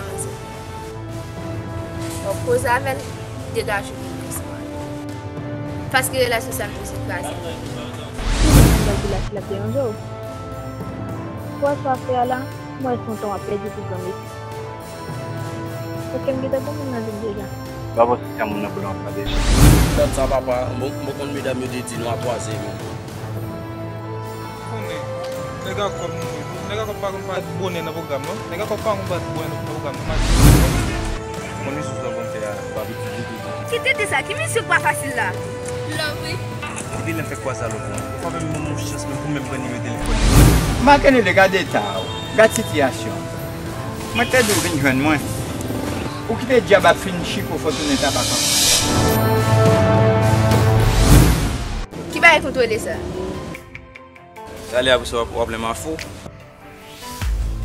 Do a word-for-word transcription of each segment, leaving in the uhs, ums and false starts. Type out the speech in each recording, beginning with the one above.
Manzè. Bon, koze avè l, degaje w vin konsa. Paske relasyon sa m bezwen kraze. Ou menm nan vilaj la deranje w. Pou sa w ap fè a la, m wè se yon tan w ap pèdi pou zanmi. Paske m gentan gen moun nan vi m deja. M pa panse se a moun nan pou l ap pale. Dat sa papa, bon, bon konn medam yo te di nou a twa zè menm. Konnen, nèg a kòb nou ye. Nèg a kòb pa konn bat bonè nan pwogram non. Nèg a kòb pa konn bat bonè nan pwogram non, Mati. Konn misye sou sa konn fè a, pa pitit ditou. Ki tete sa, ki misye pa fasil la? Love wi. Depi lè m fèk kwaze a lòt la, ou pa menm ban m yon chans menm pou m menm pran nimewo telefòn li. Makenele, gad eta w, gad sitiyasyon. Mwen te di w vin jwenn mwen. Ou kite dyab ap fin chiko fò tounen tabak ankò. Ki bagay kontwole sa? Talè apre sa w ap, w ap lè m a fou.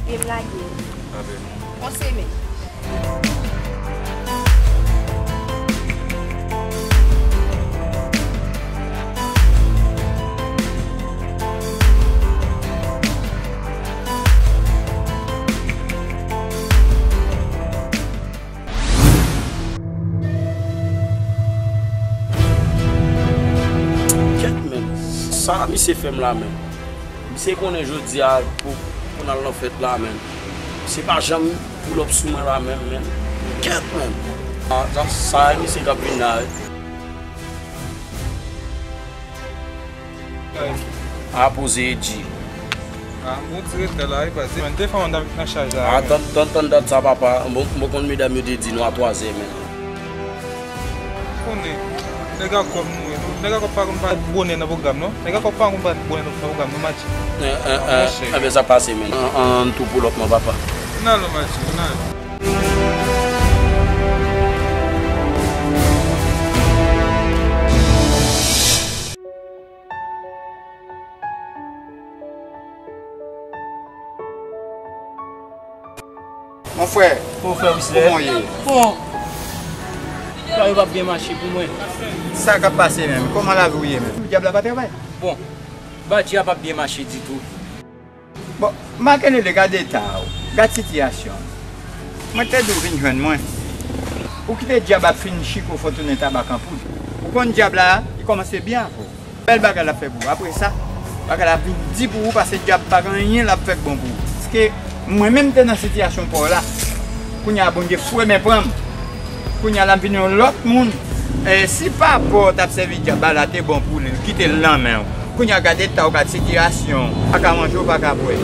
Vye m lage. Ape. On semèn. Kèt menm, sa misye fè m la menm. Misye konnen jodi a pou, pou n al nan fèt la menm. Misye pa janm pull up sou mwen la menm, menm. Kèt menm. A, sa, sa e misye k ap vin la wi. A poze G. A, m gon ti retè la wi, pase. Mwen te fè yon dam nan chaj la. A, tann, tann, tann dat sa papa. Bon, bon konn medam yo te di nou a twa zè menm. Konnen, nèg a kòb nou ye non. Nèg a kòb pa konn bat bonè nan pwogram non. Nèg a kòb pa konn bat bonè nan pwogram non, Mati. Enben sa pase menm. An, an, tou pull up non papa. N al non, Mati, n al. Mon frè, kòman w ye? Bon, bagay yo p ap byen mache pou mwen. Sa k ap pase menm? Kòman lavi w ye menm? Dyab la pa travay? Bon, bagay yo p ap byen mache ditou. Bon, Makenele, gad eta w, gad sitiyasyon. Mwen te di w vin jwenn mwen. Ou kite dyab ap fin chiko fò tounen tabak an poud. Ou konn dyab la, li kòmanse byen avè w. Bèl bagay l ap fè pou ou. Apre sa, bagay la ap vin di pou ou, paske dyab pa gen anyen l ap fè k bon pou ou. Paske mwen menm te nan sitiyasyon pa w la. Kounye a Bondye fwe men pran m. Kounye a la m vin yon lòt moun. E si papa w t ap sèvi dyab la, la te bon pou li, l kite l nan men w. Kounye a gad eta w, gad sitiyasyon w. Pa ka manje, w pa ka bwè.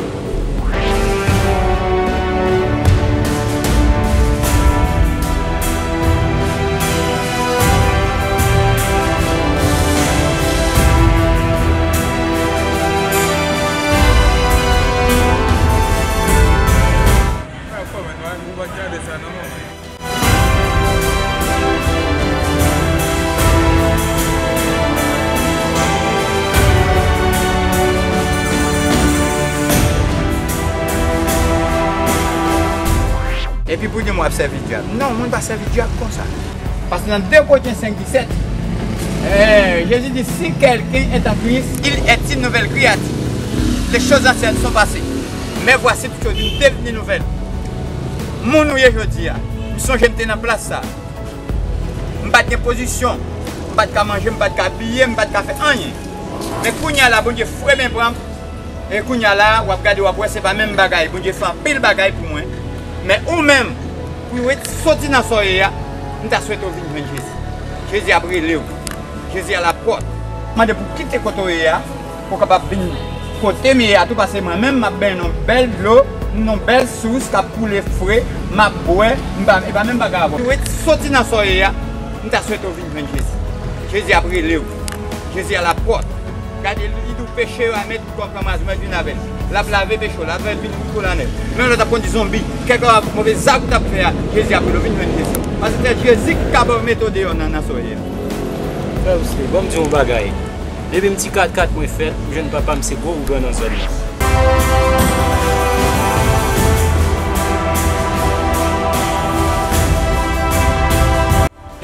Epi pou di m w ap sèvi dyab. Non, moun pa sèvi dyab konsa. Paske nan de Korentyen senk disèt, eh, Jezi di, si quelqu'un est en Christ, il est une nouvelle créature. Les choses anciennes sont passées. Mais voici, toutes choses devenues nouvelles. Moun ou ye jodi a, m sonje m te nan plas sa. M pa t gen pozisyon, m pa t ka manje, m pa t ka abiye, m pa t ka fè anyen. Men kounye a la, Bondye fwe men pran m. E kounye a la, w ap gade, w ap wè, se pa menm bagay. Bondye fè anpil bagay pou mwen. Men ou menm, pou w soti nan sa w ye a, m ta swete w vin jwenn Jezi. Jezi ap rele w. Jezi a la pòt. Mande pou w kite kote w ye a, pou w kapab vin kote m ye a tou, paske mwen menm, m ap benyen nan yon bèl dlo, nan yon bèl sous k ap koule fre, m ap bwè, m pa, e pa menm bagay avè w. Pou w soti nan sa w ye a, m ta swete w vin jwenn Jezi. Jezi ap rele w. Jezi a la pòt. Gade, li di w peche yo a mèt kò w anmwazman vin avè l. L ap lave peche w, l ap fè vin pou w la nèt. Men lè w t ap kondi zonbi, kèlkeswa move zak ou t ap fè a, Jezi ap rele w vin jwenn Jezi. Paske se Jezi ki ka ba w mete w deyò nan, nan sa w ye a. Frè Wesley, ban m di w yon bagay. Depi m ti kat kat mwen fèt, m jwenn papa m se gwo ougan nan zòn nan.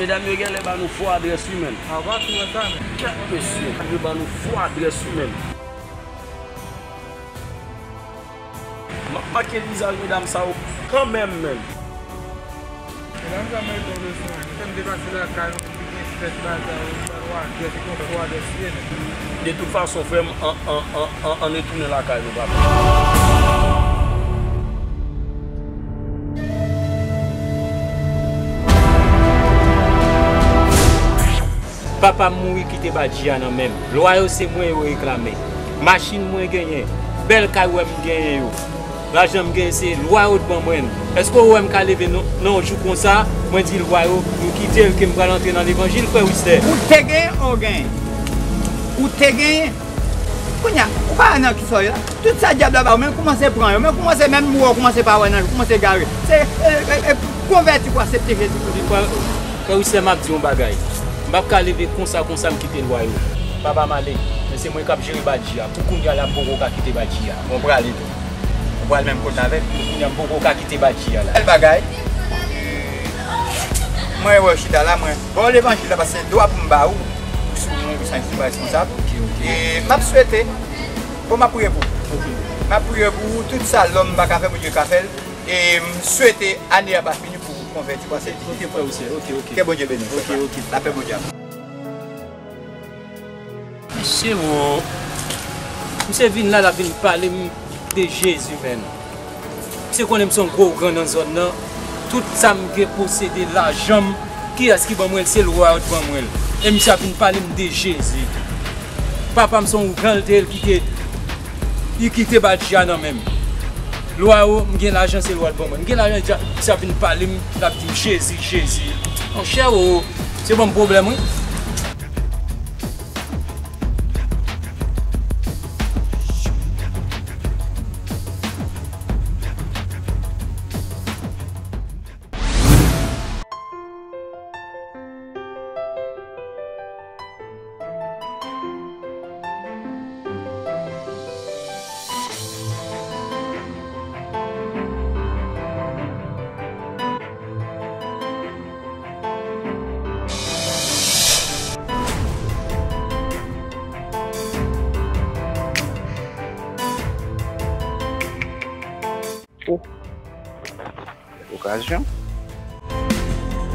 Medam yo genlè ba nou fo adrès wi menn. Kèt mesye, yo ba nou fo adrès wi menn. M ap make vizaj medam sa yo kanmenm menn. Ann fè m reponn leson an. Fè m depase lakay nou pou gen fèt bagay, ou pral wagè, se konsa wagè siye nèt. De tout fason, frè m, an, an, an, an, ann retounen lakay nou, papa. Papa m mouri kite Badji a nan men m. Lwa yo se mwen yo reklame. Machin mwen genyen, bèl kay ou wè m genyen yo. Lajan m genyen se lwa yo t ban mwen l. Èske ou wè m ka leve nan, nan yon jou konsa, mwen di lwa yo, m kite l, ke m pral antre nan levanjil, frè Wistè? Ou te genyen, ou genyen. Ou te genyen. Kounye a, ou pa wè nan ki sa w ye la. Tout sa dyab la ba ou, men kòmanse pran yo. Men kòmanse, menm mou a kòmanse pa wè nan yo, kòmanse gare. Se, e, e, e, konvèti pou aksepte Jezi pou vi. Frè, frè Wistè, m ap di yon bagay. M p ap ka leve konsa, konsa, m kite lwa yo. Papa m ale, men se mwen k ap jere Badji a. Pou kounye a la, m poko ka kite Badji a. Bon, prale tou. Ou pral menm kote avè l? Pou kounye a, m poko ka kite Badji a la. Bèl bagay. Mwen wè w chita la, mwen ba w levanjil la, paske se dwa pou m ba ou. Ou sou mwen, ou santi pa responsab. Ok, ok. E m ap swete, bon, m ap priye pou ou. Ok. M ap priye pou ou, tout sa lòm pa ka fè, Bondye ka fè l. E m swete ane a pa fini pou ou konvèti, paske... Ok, frè Wistè, ok, ok. Ke Bondye beni w, papa. Ok, ok. Lapè Bondye ap... Mesye, wo. Misye vin la, l ap vin pale m de Jezi, menm. Misye konnen m se yon gwo ougan nan zòn nan. Tout sa m gen posede, lajan m, kiyès ki ban mwen l? Se lwa yo t ban mwen l. E misye ap vin pale m de Jezi. Papa m se yon ougan l te ye, l kite, li kite Badji a nan men m. Lwa yo, m gen lajan, se lwa yo t ban mwen. M gen lajan, misye ap vin pale m, l ap di m Jezi, Jezi. Monchè, wo, misye ban m pwoblèm, wi. Oh. Okazyon.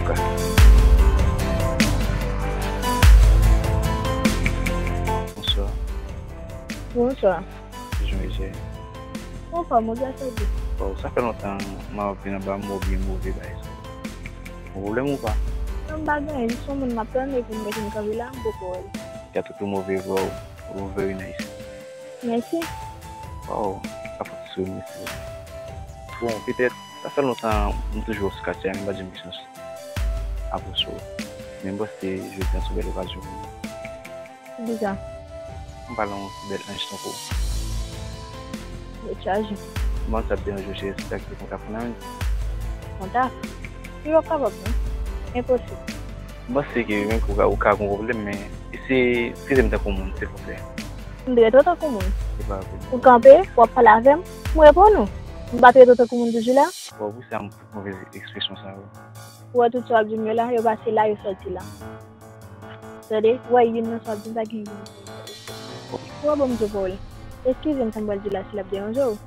Oka-, Bonswa. Bonswa. Kijan w ye? Anfòm, ou byen soti? Bon, sa fè lontan m ap vin anba m wè w byen move, bay sa. Gon pwoblèm ou pa? Non, m pa gen anyen, jis yon moun m ap tann epi m mete m kanpe la, m poko wè l. Gade tout ou move vre, w very nice. Mèsi. Waw, sa fòt sou mesye. Bon, petèt, sa fè lontan m toujou wè w sou katye a, men m pa janm gen chans apwoche w. Men m panse jodi a se yon bèl okazyon pou mwen. Poukisa? M pale yon ti bèl anj tankou w. Tèt chaje. M panse ap deranje w, cheri, si w ta kite kontak ou nan men m. Kontak? Li p ap kapab, non. Enposib. M panse ke menm ke ou ka, ou ka gen yon pwoblèm, men se, eskize m tankou moun, silvouplè. M trete w tankou moun. Se pa vre. Ou kanpe, w ap pale avè m, m reponn ou. M pa trete w tankou moun toujou la? Bon, poukisa m fout move ekspresyon sa yo? Ou wè tout sa w ap di m yo la, yo pase la, yo sòti la. Tande, ou wè youn nan sa w ap di m pa gen youn. Ou wè, bon, m di w pawòl. Eskize m sa m pral di w la, si l ap deranje w.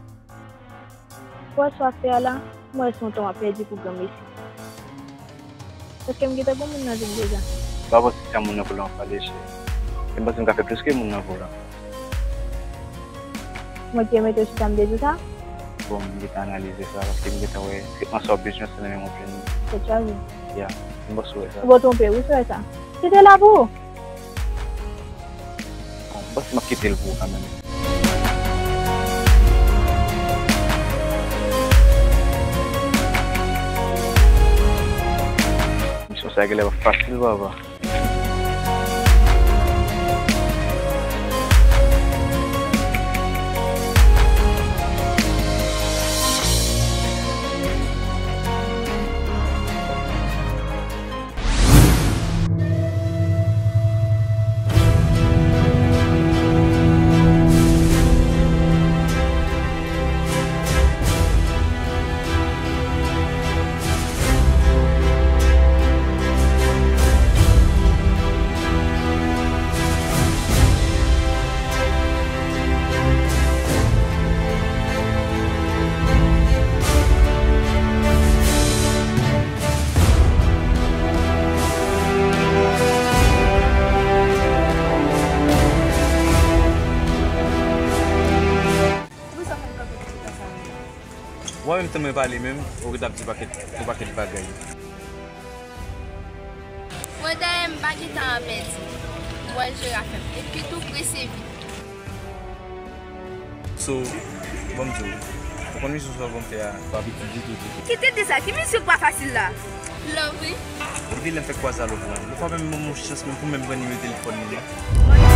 Ou wè sa w ap fè a la, m wè se yon tan w ap pèdi pou granmesi. Èske m gentan gon moun nan vi m deja? M pa panse se a moun nan vre w ap pale, cheri. E m panse m ka fè plis ke moun nan vre w la. Mwen ki mete w chita m te di w sa? Bon, m gentan analize sa, paske m gentan wè tretman sa w bezwen se nan men mwen plen. Tèt chaje. Ya, m panse w wè sa. Ou pa twonpe, wi, si w wè sa. Kite la pou ou. Bon, m panse m ap kite l pou ou kanmenm. Misyon sa a genlè p ap fasil, papa. Mwen menm, tann mwen pale menm, ou ret ap di pakèt, yon pakèt bagay. Mwen dayè m pa gen tan a pèdi. M pral jere afè m. Epi tou prese vit. So, bon m di w, ou konn misyon sa w ban m fè a, pa piti ditou tou. Kite de sa, ki misyon k pa fasil la? Love wi. Depi lè m fèk kwaze a Love la, Love pa menm ban m yon chans menm pou m menm pran nimewo telefòn li non.